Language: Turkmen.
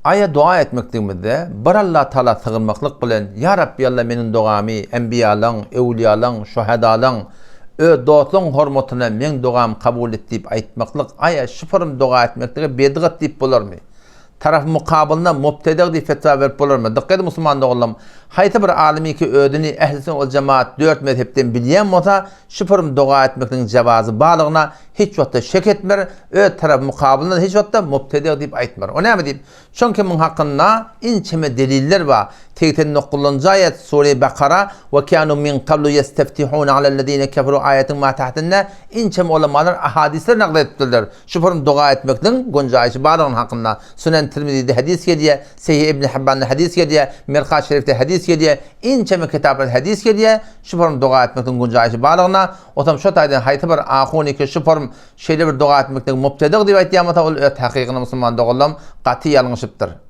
Aýa doga etmekligimizde bir Alla Taala sygynmaklyk bilen, Ýa Rabbi Alla meniň dogamy enbiýalaň, öwliýalaň, şuhadalaň, öz dostlaň hormatyna meň dogamy kabul et diýip aýtmaklyk aýa şypyrym doga etmeklige bedgat diýip bolarmy? Tarapy mukabylynda mubtedeg diýip fetwa berip bolarmy? Dykgat ediň musulman doganlarym, haýsy bir alymyki özüni ehli sünnet wal jemaat dört mezhepden bilýän bolsa, şypyrym doga etmekligiň jewazy barlygyna hiç wagtda şek etmer, öz tarapy mukabylynda hiç wagtda mubtedeg diýip aýtmar. O näme diýip? Çünki muň hakynda inçeme deliller bar. 89-njy aýat, Sure Bakara, Ve kânû min kablu yesteftihûne alellezîne keferû aýatyň matahtynda inçeme ulamalar ahadyslar nagl edipdirler. Şu form doga etmekligiň gunjaýşy barlygyny hakynda. Sunen Tirmizide hadys gelýär, Sehih Ibn Hibbanda hadys gelýär, Mirkat Şerifde hadys gelýär, inçeme kitaplarda hadys gelýär. Şu form doga etmekligiň gunjaýşy barlygyna. Otam şo taýdan haýsy bir ahunyky şu form şeýle bir doga etmeklik mubtedig diýip aýtýan bolsa ol öz takygyny musulman doganlarym gaty ýalňyşypdyr.